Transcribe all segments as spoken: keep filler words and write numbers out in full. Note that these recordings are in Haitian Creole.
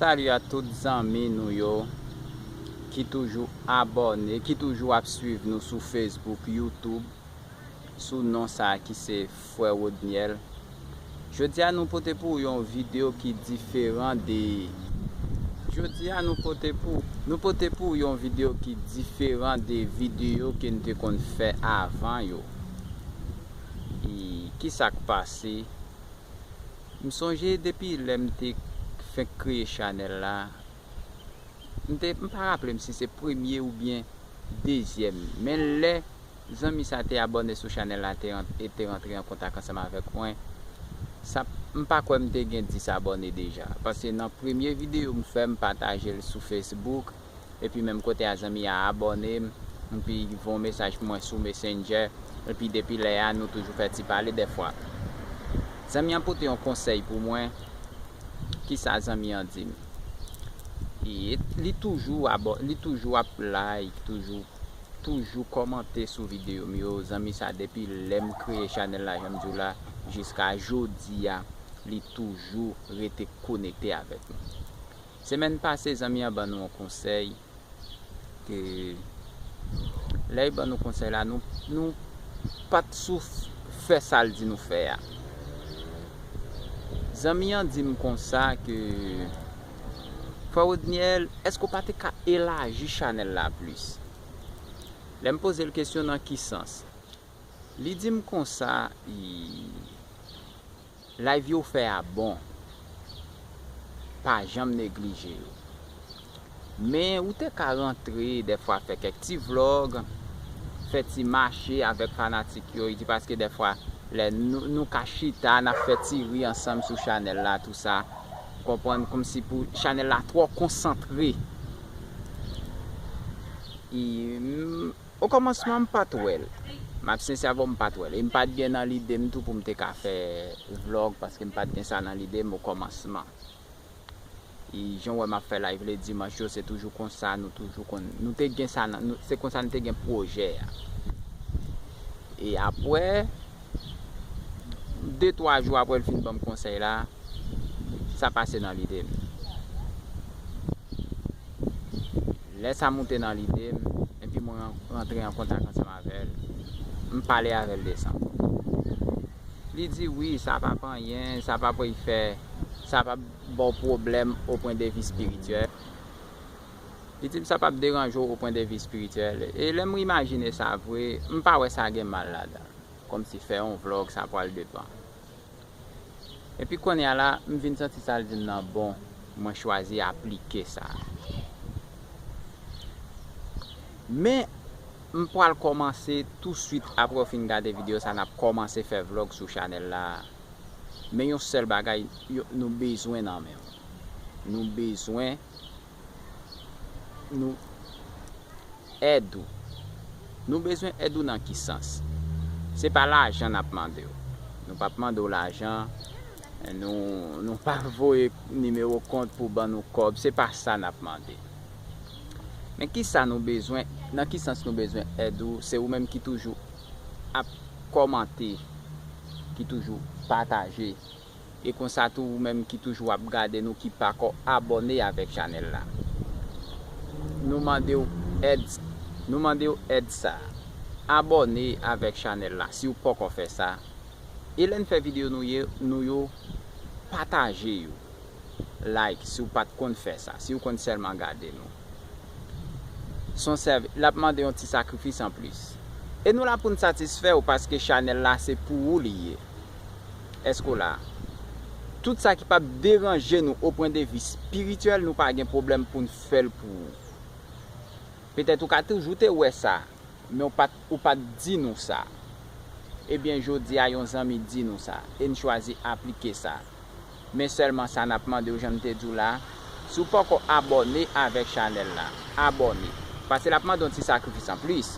Salut a tout zanmi nou yo ki toujou abòne, ki toujou ap swiv nou sou Facebook, YouTube, sou non sa ki se Frè Rodniel. Jodi a nou pote pou yon videyo ki diferan de Jodi a nou pote pou nou pote pou yon videyo ki diferan de videyo ke n te konn fè avan yo. E ki sa k pase? M sonje depi lè m te fenk kreye chanèl la, m te, m pa raple m si se premye oubyen dezyèm, men lè zanmi sa te abòne sou chanèl la te, e te rantre an kontak ansanm avèk mwen, sa, m pa kwè m te gen dis abòne deja. Paske nan premye videyo m fè, m pataje l sou Facebook, epi menm kote a zanmi a abòne m, epi voye yon mesaj pou mwen sou Messenger, epi depi lè a nou toujou fè ti pale dèfwa. Zanmi an pote yon konsèy pou mwen, kisa zanmi an di m? E li toujou abò, li toujou ap like, toujou, toujou kòmante sou videyo m yo. Zanmi sa depi lè m kreye chanèl la, jan m di w la, jiska jodi a, li toujou rete konekte avèk nou. Semèn pase, zanmi an ban nou yon konsèy ke lè l ban nou konsèy la, nou, nou pa t sou fè sa l di nou fè a. Zanmi an di m konsa ke, Frè Rodniel, èske w pa te ka elaji chanèl la plis? Lè m poze l kesyon nan ki sans, li di m konsa, i, live yo fè a bon. Pa janm neglije yo. Men ou te ka rantre dèfwa fè kèk ti vlog, fè ti mache avèk fanatik yo. Li di paske dèfwa lè nou, nou ka chita, n ap fè ti ri ansanm sou chanèl la, tou sa. Konprann, kòmsi pou chanèl la twò konsantre. E, m, okòmansman, m pa t wè l. M ap sensè avè w, m pa t wè l. E m pa t gen nan lide m tou pou m te ka fè vlog, paske m pa t gen sa nan lide m okòmansman. E jan w wè m ap fè live lè dimanch yo, se toujou konsa, nou toujou konn, nou te gen sa nan, nou, se konsa nou te gen pwojè a. E apre, de, twa jou apre l fin ban m konsèy la, sa pase nan lide m. Lè sa moute nan lide m, epi mwen ran-, rantre an kontak ansanm avè l, m pale avè l de sa. Li di, wi, sa p ap anyen, sa p ap fè, sa p ap ba w pwoblèm o pwen de vi espirityèl. Li di m sa p ap deranje w o pwen de vi espirityèl. E lè m imajine sa vre, m pa wè sa gen mal ladan. Kòmsi fè yon vlog, sa pral depann. Epi kounye a la, m vin santi sa l di m nan bon, mwen chwazi aplike sa. Men, m pral kòmanse touswit apre w fin gade videyo sa, n ap kòmanse fè vlog sou chanèl la. Men yon sèl bagay, yo, nou bezwen nan men w. Nou bezwen nou èd ou. Nou bezwen èd ou nan ki sans? Se pa lajan n ap mande w. Nou p ap mande w lajan. Nou, nou pa voye nimewo kont pou ban nou kòb. Se pa sa n ap mande. Men ki sa nou bezwen, nan ki sans nou bezwen èd ou? Se ou menm ki toujou ap kòmante, ki toujou pataje. E konsa tou, ou menm ki toujou ap gade nou, ki pako abòne avèk chanèl la, nou mande w èd, nou mande w èd sa. Abòne avèk chanèl la si w poko fè sa. E lè n fè videyo nou ye, nou yo, pataje yo. Like si w pa t konn fè sa, si w konn sèlman gade nou. Se yon sèvi-, l ap mande yon ti sakrifis anplis. E nou la pou n satisfè w, paske chanèl la se pou ou li ye. Èske w la? Tout sa ki p ap deranje nou o pwen de vi espirityèl, nou pa gen pwoblèm pou n fè l pou ou. Petèt ou ka toujou te wè sa, men ou pa t, ou pa t di nou sa. Ebyen, jodi a, yon zanmi di nou sa, e n chwazi aplike sa. Men sèlman sa n ap mande w, jan m te di w la, si w poko abòne avèk chanèl la, abòne. Paske l ap mande yon ti sakrifis anplis.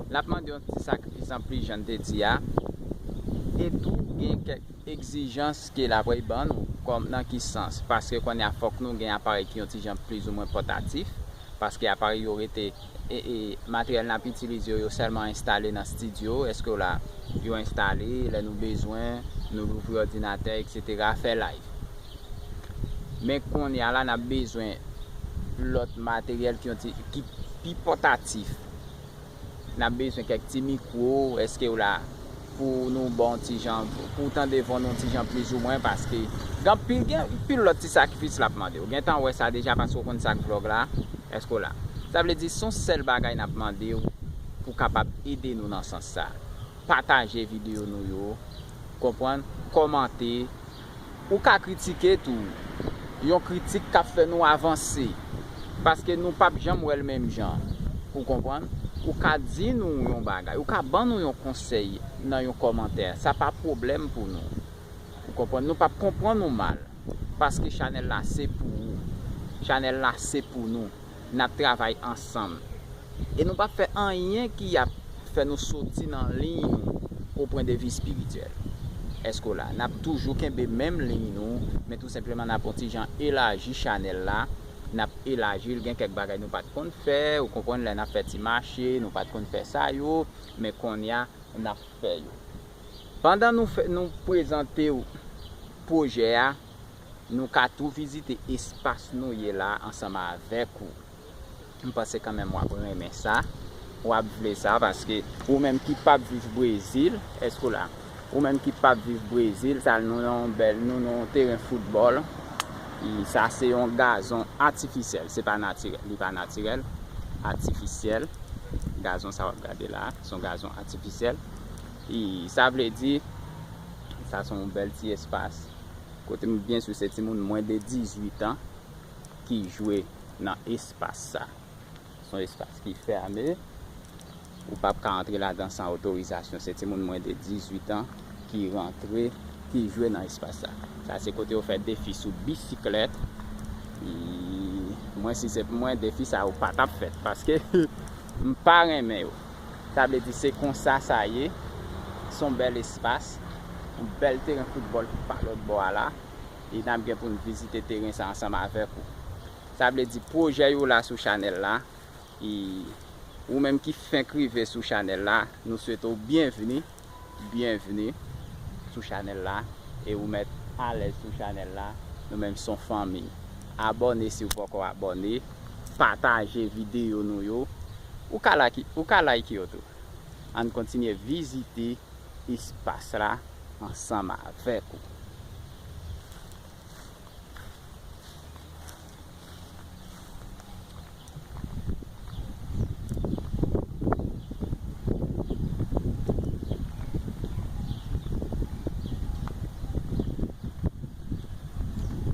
L ap mande yon ti sakrifis anplis, jan n te di a. E tou, gen kèk egzijans ke l ap ban nou, kòm nan ki sans? Paske kounye a fòk nou gen aparèy ki yon ti jan plizoumwen pòtatif, paske aparèy yo rete, e, e, materyèl n ap itilize yo, yo sèlman enstale nan estidyo, èske w la, yo enstale, lè nou bezwen, nou louvri òdinatè, etsetera, fè live. Men kounye a la, n ap bezwen lòt materyèl ki yon ti, ki pi pòtatif. N ap bezwen kèk ti mikwo, èske w la? Pou nou ba w ti jan, pou w tande von nou ti jan plizoumwen, paske gen anpil, gen anpil lòt ti sakrifis l ap mande w. Ou gentan wè sa deja paske w konn sa k vlòg la, èske w la? Sa vle di, se yon sèl bagay n ap mande w pou w kapab ede nou nan sans sa. Pataje videyo nou yo, konprann, kòmante. Ou ka kritike tou. Yon kritik k ap fè nou avanse. Paske nou p ap janm wè l menm jan. Ou konprann? Ou ka di nou yon bagay. Ou ka ban nou yon konsèy nan yon kòmantè. Sa pa pwoblèm pou nou. Ou konprann? Nou p ap konprann ou mal. Paske chanèl la se pou ou. Chanèl la se pou nou. N ap travay ansanm. E nou p ap fè anyen ki ap fè nou soti nan liy nou o pwen de vi espirityèl. Èske w la? N ap toujou kenbe menm liy nou, men tou senpleman n ap yon ti jan elaji chanèl la. N ap elaji l, gen kèk bagay nou pa t konn fè, ou konprann, lè n ap fè ti mache, nou pa t konn fè sa yo, men kounye a, n ap fè yo. Pandan nou fè, nou prezante w pwojè a, nou ka tou vizite espas nou ye la ansanm avèk ou. M panse kanmenm w ap renmen sa, w ap vle sa, paske ou menm ki p ap viv Brezil, èske w la? Ou menm ki p ap viv Brezil, sa nou nan yon bèl, nou nan yon teren foutbòl. E sa se yon gazon atifisyèl, se pa natirèl, li pa natirèl, atifisyèl. Gazon sa w ap gade la, se yon gazon atifisyèl. E sa vle di, sa se yon bèl ti espas. Kote m byen si se timoun mwens de dizuit an ki jwe nan espas sa. Se yon espas ki fèmen. Ou p ap ka antre ladan san otorizasyon. Se timoun mwens de dizuit an ki rantre, ki jwe nan espas sa. Sa se kote yo fè defi sou bisiklèt. E mwen, si se pou mwen, defi sa yo pa t ap fèt. Paske m pa renmen yo. Sa vle di se konsa sa ye. Se yon bèl espas. Yon bèl teren foutbòl ki pa lòt bò a la. E n ap gen pou n vizite teren sa ansanm avèk ou. Sa vle di pwojè yo la sou chanèl la. E ou menm ki fenk rive sou chanèl la, nou swete w byenvni, byenvni sou chanèl la. E ou mèt alèz sou chanèl la, nou menm se yon fanmi. Abòne si w poko abòne, pataje videyo nou yo. Ou ka like, ou ka like yo tou. Ann kontinye vizite espas la ansanm avèk ou.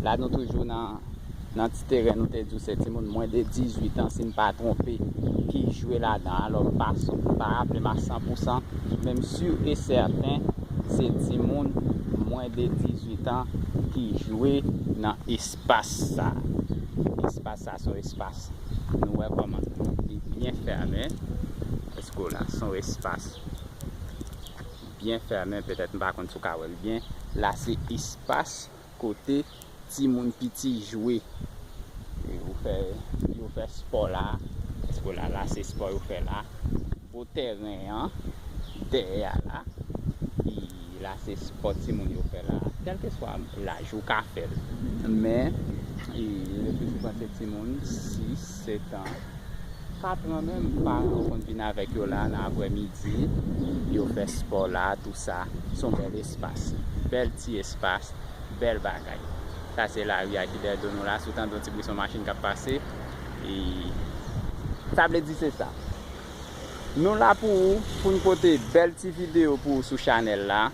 La nou toujou nan, nan ti teren nou te di w se timoun mwens de dizuit an, si n pa twonpe, ki jwe ladan. Alò, m pa, m pa raple m a san pou san, men m si e sèten se timoun mwens de dizuit an ki jwe nan espas sa. Espas sa se yon espas, nou wè kòman li byen fèmen. Èske w la? Se yon espas byen fèmen, petèt m pa konn si w ka wè l byen. La se espas kote timoun piti jwe. E yo fè, yo fè spò la. Èske w la? La se spò yo fè la. Bò tèren an, dèyè a la. E la se spò timoun yo fè la. Kèlkeswa laj ou ka fè l. Men, e, le pli souvan se timoun sis, sèt an, kat an menm, paran yo konn vin avèk yo la nan aprèmidi. Yo fè spò la, tou sa. Se yon bèl espas. Bèl ti espas. Bèl bagay. Sa se lari a ki dèyè do nou la. Si w tande yon ti bri, se yon machin k ap pase. E sa vle di se sa. Nou la pou ou, pou n pote bèl ti videyo pou ou sou chanèl la.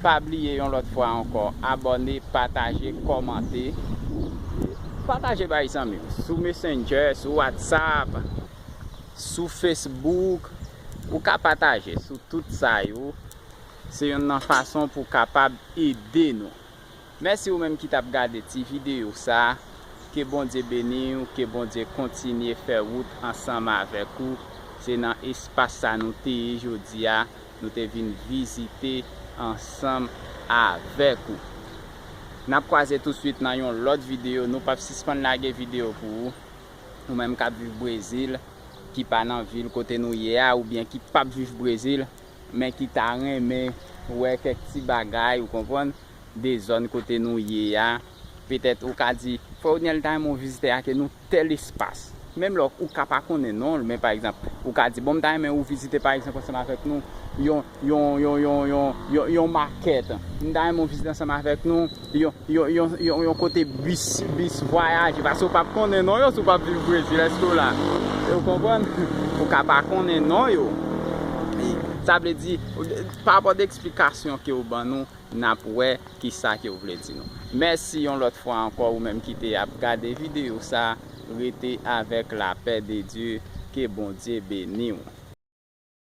Pa bliye yon lòt fwa ankò, abòne, pataje, kòmante. Pataje bay zanmi w. Sou Messenger, sou WhatsApp, sou Facebook. Ou ka pataje sou tout sa yo. Se youn nan fason pou w kapab ede nou. Mèsi ou menm ki t ap gade ti videyo sa. Ke Bondye beni w, ke Bondye kontinye fè wout ansanm avèk ou. Se nan espas sa nou te ye jodi a, nou te vin vizite ansanm avèk ou. N ap kwaze tousuit nan yon lòt videyo. Nou p ap sispann lage videyo pou ou. Ou menm k ap viv Brezil, ki pa nan vil kote nou ye a, oubyen ki p ap viv Brezil, men ki ta renmen wè kèk ti bagay, ou konprann, de zòn kote nou ye a, Petèt ou ka di, frè Odniel, m ta renmen w vizite ake nou tèl espas. Menm lè ou ka pa konnen non l, men pa egzanp, ou ka di, bon, m ta renmen ou vizite pa egzanp ansanm avèk nou yon, yon, yon, yon, yon, yon, yon, yon makèt. M ta renmen w vizite ansanm avèk nou yon, yon, yon, yon, yon kote bis, bis vwayaje. Paske ou p ap konnen non yo si w p ap viv Brezil. Èske w la? Ou konprann? Ou ka pa konnen non yo. E sa vle di, pa rapò de eksplikasyon ke w ban nou, n ap wè kisa ke w vle di nou. Mèsi yon lòt fwa ankò, ou menm ki te ap gade videyo sa, rete avèk lapè de Dye, ke Bondye beni w.